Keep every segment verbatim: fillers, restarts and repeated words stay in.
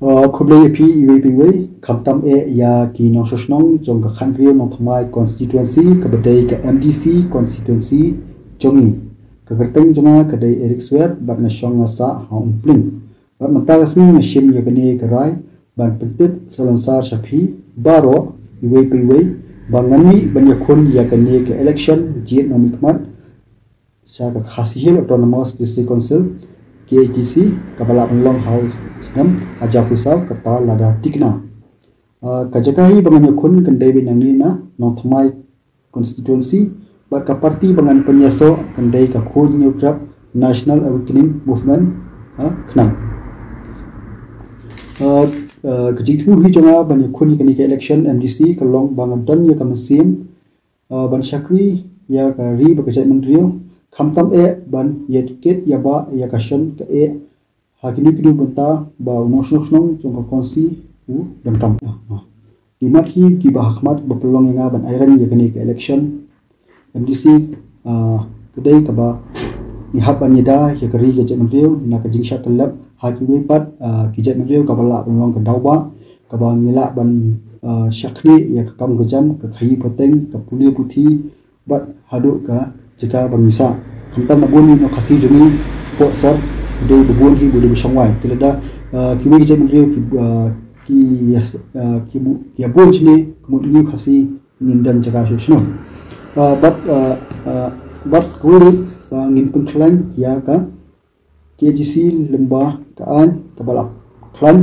Uh, khublei ïa phi iwei pa iwei, khamtam eh ïa ki nongshong shnong jong ka khathynriew nongthymmai constituency, kaba dei ka M D C constituency jong ngi. Ka kyrteng jong nga ka dei Eric Swer, bad nga shong nga sah ha Umpling. Bad mynta ka sngi nga shim ïa kane ka rai ban pyntip salonsar sha phi baroh iwei pa iwei ba ngan mih ban ïakhun ïa kane ka election jied nongmihkhmat sha ka Khasi Hills Autonomous District Council, K H D C, kaba lah ban long ha u snem hajar arphew saw, kata lada thikna. Uh, ka jaka hi ba ngan ïakhun kan dei beit nangne na Nongthymmai constituency, bad ka party ba ngan pynïasoh kan dei ka Khun Hynñiewtrep National Awakening Movement, uh, KHNAM. Uh, uh, ka jingthmu hi jong nga ban ïakhun ïa kane ka election M D C ka long ba nga don ïa ka mynsiem, uh, ban shakri ïa ka ri bad ka jaitbynriew, khamtam eh ban ïa kit ïa ba ïa ka shon ka eh ha kino kino bynta ba u nongshong shnong jong ka constituency u donkam. Ki mat hi kiba ha khmat ba pynlong ïa nga ban airang ïa kane ka election M D C, ah, ka dei kaba ngi hap ban ïada ïa ka ri ka jaitbynriew na ka jingshah tyllep ha kiwei pat, ah, ki jaitbynriew, kaba lah ban long ka daw ba kaba ngi lah ban, ah, shakri ïa ka kam ka jam, ka khaïi pateng, ka pule puthi, bad haduh ka jaka ba ngi sah. Khamtam na bun ïa u Khasi jong ngi, pok sor, dei ba bun hi, ba dei ba shongwai. Te lada, ah, kiwei ki jaitbynriew ki, ah, ki, ah, ki bu-, ki ïa bun shane, ka mut ngi Khasi ngin don jaka shuh shuh. Ah, bad, ah, ah, bad kawei ruh, ah, ngin pynkhlaiñ ïa ka K H D C lyngba ka aiñ kaba la khlaiñ,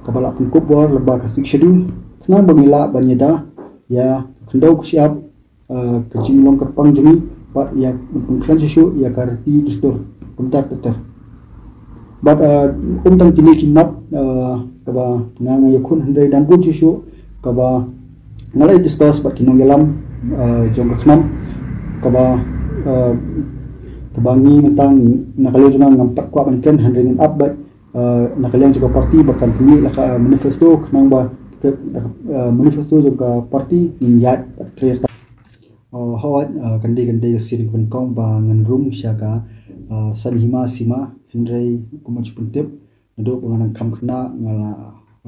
kaba la pynkup bor lyngba ka Sixth Schedule, khnang ba ngi lah ban ïada ïa ka khyndew ka shyiap, ah, ka jinglong kyrpang jong ngi, bad ïa ban pynkhlaiñ shuh shuh ïa ka riti dustur kumta ter ter. Bad, ah, ym tang kine ki mat, ah, kaba nga nga ïakhun, hynrei dang bun shuh shuh kaba nga la discuss bad ki nongïalam, ah, jong ka KHNAM, kaba, ah, kaba ngi mynta na ka liang jong nga ngam pat kwah ban kren, hynrei ngin ap bad, ah, na ka liang jong ka party ba kan pynmih la ka, ah, manifesto, khnang ba ka, ah, manifesto jong ka party ngin ïaid bad trei. Ah, hooid, ah, kan dei, kan dei ka sien kaba nyngkong ba ngan rung sha ka, ah, saiñ hima sima, hynrei kumba shu pyntip, naduh ba nga nang kham khynnah nga la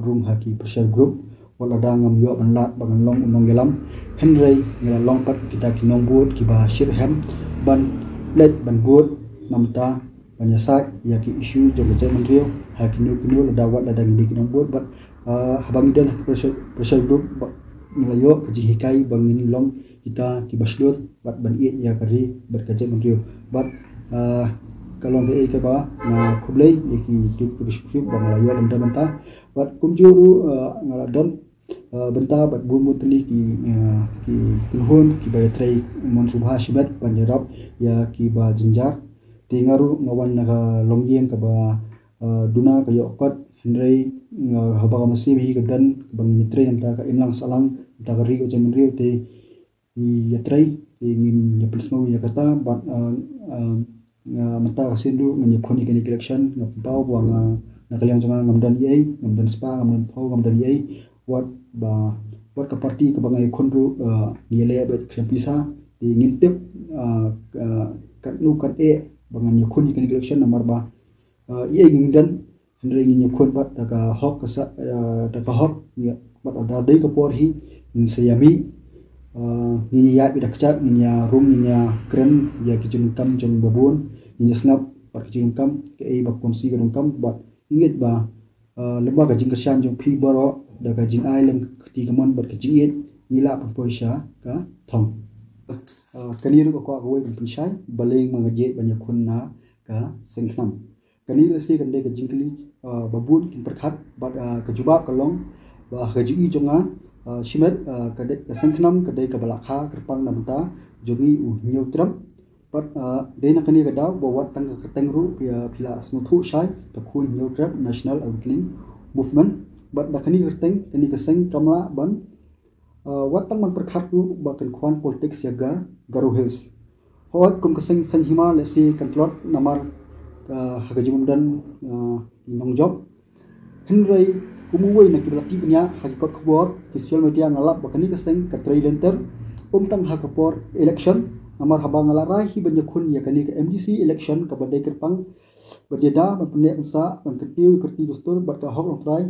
rung ha ki pressure group. Wat lada ngam ïoh ban lad ba ngan long u nongïalam, hynrei nga la long pat kita ki nongbud kiba shitrhem ban leit ban bud, namar ban ïasaid ïa ki issue jong ka jaitbynriew ha kino kino, lada wat lada ngi dei ki nongbud. Bad, ah, haba ngi don ha ki pressure, pressure group, ba ngi la ïoh ka jinghikai ba ngin long kita kiba shlur bad ban ïeit ïa ka ri bad ka jaitbynriew. Bad, ah, ka long kaei kaba nga khublei ïa ki duk ki suk suk ba nga la ïoh ban don bynta. Bad kumjuh ruh, ah, nga la don, ah, bynta bad bun bun tylli ki, ah, ki kynhun kiba ïatrei mon sngewbha shimet ban ïarap ïa kiba jynjar. Te nga ruh nga wan na ka longïing kaba, ah, duna ka ïoh kot, hynrei, ah, haba ka mynsiem hi ka don kaba ngin ïatrei na ka bynta ka imlang sahlang, na ka bynta ka ri ka jaitbynriew, te ïatrei, te ngin ïa pynsngew ïa kata, bad, ah, ah, nga mynta ka sien ruh ngan ïakhun ïa kane ka election, nga pynpaw ba nga, na ka liang jong nga ngam don ei ei, ngam don spah, ngam don phew, ngam don ei ei, wat ba, wat ka party kaba nga ïakhun ruh, ah, ngi ïaleh bad ka pisa, te ngin tip, ah, ka, katno kat eh ba ngan ïakhun ïa kane ka election, namar ba, ah, ei ei ngin don, hynrei ngin ïakhun bad da ka hok ka sa, eh, da ka hok, ïa, bad da dei ka por hi ngin sa ïa mih, eh, ngin ïa ïaid bad da kjat, ngin ïa rung, ngin ïa kren ïa ki jingdonkam jong babun, ngin ïa sngap bad ki jingdonkam, kaei ba ka constituency ka donkam, bad ngin ngeit ba, eh, lyngba ka jingkyrshan jong phi baroh, da ka jingai lem ka kti kamon bad ka jingïeit, ngi lah pynpoi sha ka thong. Eh, kane ruh ka kwah kawei ban pynshai, balei ma nga jied ban ïakhun na ka seng KHNAM. Kane lehse kan dei ka jingkylli, ah, ba bun kin pyrkhat, bad, ah, ka jubab ka long ba ha ka jingïohi jong nga, ah, shimet, ah, ka dei, ka seng KHNAM ka dei kaba la kha kyrpang na bynta jong ngi u Hynñiewtrep. Bad, ah, dei na kane ka daw ba wat tang ka kyrteng ruh phi, ah, phi la sngewthuh shai, ka Khun Hynñiewtrep National Awakening Movement. Bad na kane ka kyrteng, kane ka seng kam lah ban, ah, wat tang ban pyrkhat ruh ba kan khwan politics ïa ka Garo Hills. Hooid, kum ka seng saiñ hima lehse kan tlot namar, ah, ha ka jingmut don, ah, nongjop. Hynrei kum uwei na kiba la tip bniah ha ki kot khubor, ki social media, nga lap ba kane ka seng ka trei lynter, ym tang ha ka por election, Namar haba nga la rai hi ban ïakhun ïa kane ka M D C election kaba dei kyrpang ban ïada ban pynneh pynsah ban kyntiew ïa ka kyrti dustur bad ka hok longtrai,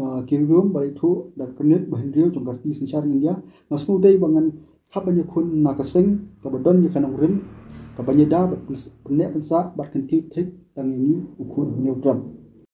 ah, ki riewrum bad ïathuh da ka kyrnit bahynriew jong ka kyrti synshar India. Nga sngewdei ba ngan hap ban ïakhun na ka seng kaba don ïa ka nongrim kaba ïada ban pynneh pynsah bad kyntiew thik tang ïa ngi u khun hynñiewtrep.